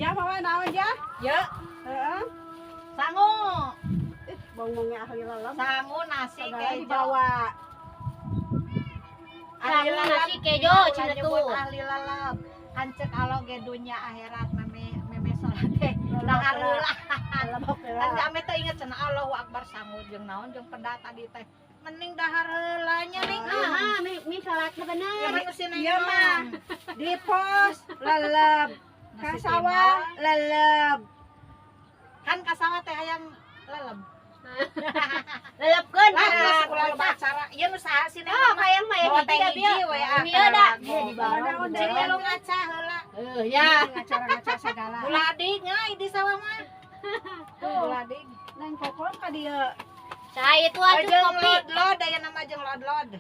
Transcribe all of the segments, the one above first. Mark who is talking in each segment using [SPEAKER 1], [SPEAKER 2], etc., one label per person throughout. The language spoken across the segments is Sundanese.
[SPEAKER 1] Jah mawa naon, Jah?
[SPEAKER 2] Ya,
[SPEAKER 1] Heeh.
[SPEAKER 2] Sangu.
[SPEAKER 1] Ih, bongongnya ahli lalap.
[SPEAKER 2] Sangu nasi
[SPEAKER 1] Segala
[SPEAKER 2] kejo.
[SPEAKER 1] Dibawa.
[SPEAKER 2] Ahli
[SPEAKER 3] Sangu
[SPEAKER 2] lalap.
[SPEAKER 3] nasi kejo,
[SPEAKER 2] Ulah
[SPEAKER 3] cenah
[SPEAKER 2] nyebut
[SPEAKER 3] tuh.
[SPEAKER 2] Ahli lalap. Kan cek alo ge dunya akhirat meme meme salat teh. Dahar heula.
[SPEAKER 1] Lalap.
[SPEAKER 2] Kan ame teh inget cenah, Allahu Akbar, sangu jeung naon jeung peda tadi teh. Mending dahar heula nya ning.
[SPEAKER 3] Ah, mi mi salatna bener.
[SPEAKER 2] Ya mah si Neng
[SPEAKER 1] Iya mah. Di pos lelep. Ka
[SPEAKER 2] Nasi
[SPEAKER 1] sawah
[SPEAKER 2] timbel.
[SPEAKER 1] Lelep.
[SPEAKER 2] Kan ka sawah teh hayang leleb.
[SPEAKER 3] Lelepkeun.
[SPEAKER 2] Lah geus ulah loba acara. Ieu nu saha sih, Neng?
[SPEAKER 3] Oh, hayang mah ya
[SPEAKER 2] Bawa
[SPEAKER 3] hiji
[SPEAKER 2] teh
[SPEAKER 3] da
[SPEAKER 2] hiji
[SPEAKER 3] bieu.
[SPEAKER 2] we ah.
[SPEAKER 3] Ieu da.
[SPEAKER 2] Dia
[SPEAKER 3] dibawa.
[SPEAKER 2] Cing lu ngaca heula.
[SPEAKER 3] Heuh ya.
[SPEAKER 1] Ngacara-ngaca segala.
[SPEAKER 2] Buladig ngai di sawah mah. Buladig.
[SPEAKER 1] Neng Kokom ka dieu.
[SPEAKER 3] Saya itu atuh
[SPEAKER 2] Jeung
[SPEAKER 3] kopi.
[SPEAKER 2] Lod-lod aya nama jeung lod-lod.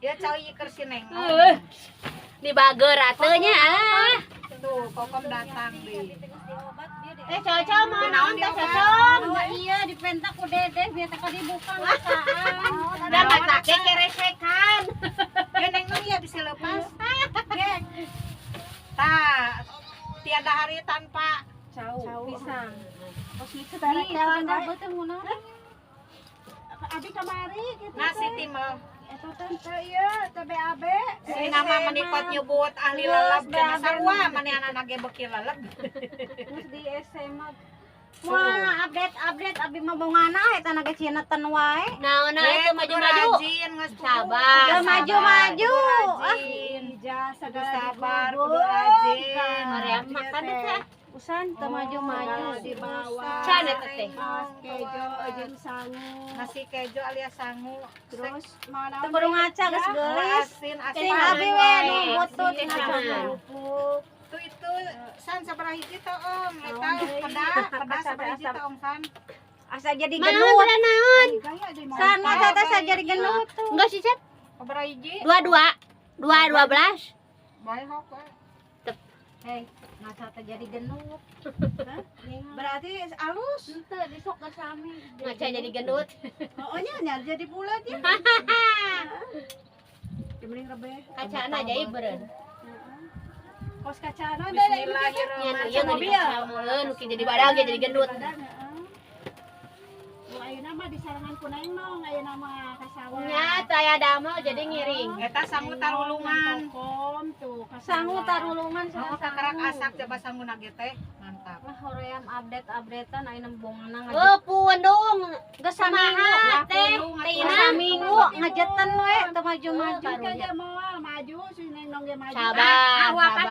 [SPEAKER 2] Ya cau ieu keur si Neng.
[SPEAKER 3] Heuh. Di bager atuh nya ah.
[SPEAKER 2] Tuh, Kokom datang di.
[SPEAKER 3] Eh, cocok mau naon teh, cocok?
[SPEAKER 4] Oh iya, dipentak ku Dedeh biar teh dibuka ngasaan.
[SPEAKER 3] Da mata ke keresekan.
[SPEAKER 2] Ya Neng Nung ya bisa lepas. Gek. Tah, tiada hari tanpa
[SPEAKER 1] Cau.
[SPEAKER 4] Pisang.
[SPEAKER 1] Kos kitu
[SPEAKER 4] Nih,
[SPEAKER 1] teh.
[SPEAKER 4] dah beuteung ngunaon?
[SPEAKER 1] Abi kamari gitu.
[SPEAKER 2] Nasi timbel.
[SPEAKER 1] Eta teh teh ieu teh BAB.
[SPEAKER 2] Si nama menipat nyebut ahli lelep cenah, sarua manehna ge beuki lelep.
[SPEAKER 4] Terus di SMA. Wah, update update abi mah bongana eta na ge cineuten wae.
[SPEAKER 3] Naon nah
[SPEAKER 2] Eh,
[SPEAKER 3] itu
[SPEAKER 2] kudu
[SPEAKER 3] maju-maju.
[SPEAKER 2] rajin geus kudu.
[SPEAKER 3] Sabar.
[SPEAKER 4] Udah maju-maju. Ah,
[SPEAKER 2] Rajin.
[SPEAKER 1] Ijazah
[SPEAKER 2] Kudu
[SPEAKER 1] segala
[SPEAKER 2] sabar, kudu
[SPEAKER 1] digugum.
[SPEAKER 2] rajin.
[SPEAKER 3] Hoream makan teh.
[SPEAKER 4] Usan teu maju-maju.
[SPEAKER 1] Segala dibawa.
[SPEAKER 3] Can eta teh.
[SPEAKER 1] Mas kejo jeung sangu.
[SPEAKER 2] Nasi kejo alias sangu.
[SPEAKER 1] Terus mana?
[SPEAKER 4] Teu kudu ngaca geus geulis.
[SPEAKER 2] Asin asin.
[SPEAKER 4] Sing abi we nu butut
[SPEAKER 3] Asin.
[SPEAKER 4] ngaca.
[SPEAKER 1] Kerupuk.
[SPEAKER 2] Tuh itu san sabaraha hiji teh, Om? Eta peda, peda sabaraha hiji teh, Om San?
[SPEAKER 4] Asa jadi
[SPEAKER 3] Naon
[SPEAKER 4] gendut.
[SPEAKER 3] pada naon?
[SPEAKER 1] Gaya di
[SPEAKER 4] San mah teh asa jadi gendut tuh.
[SPEAKER 3] Enggak sih, Cep.
[SPEAKER 2] Sabaraha hiji?
[SPEAKER 3] Dua dua. Dua 12.
[SPEAKER 2] Bae hok we.
[SPEAKER 4] Hei, ngaca teh jadi gendut.
[SPEAKER 1] Berarti alus.
[SPEAKER 4] Henteu disok ke sami.
[SPEAKER 3] Ngaca jadi gendut.
[SPEAKER 1] Oh nya nya jadi bulat ya. Ya mending rebeh.
[SPEAKER 3] Kacana jadi beureun.
[SPEAKER 1] Kos kacana da.
[SPEAKER 3] Nya nu ieu nu di kaca heuh nu jadi badag ge jadi gendut.
[SPEAKER 1] Nu ayeuna mah disarangan ku Neng Nong ayeuna mah ka sawah.
[SPEAKER 3] Nya taya damel jadi ngiring.
[SPEAKER 2] Eta sangu tarulungan.
[SPEAKER 1] Kokom tuh ka
[SPEAKER 4] Sangu
[SPEAKER 1] sawah.
[SPEAKER 4] tarulungan.
[SPEAKER 2] Oh, kakarak asak coba sangu ge teh. Mantap.
[SPEAKER 4] Lah, hoream update-updatean ayeuna bongana
[SPEAKER 3] Oh, pundung.
[SPEAKER 4] Geus saminggu.
[SPEAKER 3] Kumaha teh? Teh
[SPEAKER 4] Geus
[SPEAKER 3] Ina.
[SPEAKER 4] saminggu ngajetan we teu maju-maju.
[SPEAKER 1] Kan ge moal maju si Neng Nong ge maju.
[SPEAKER 3] Sabar.
[SPEAKER 2] Ah,
[SPEAKER 3] Sabar.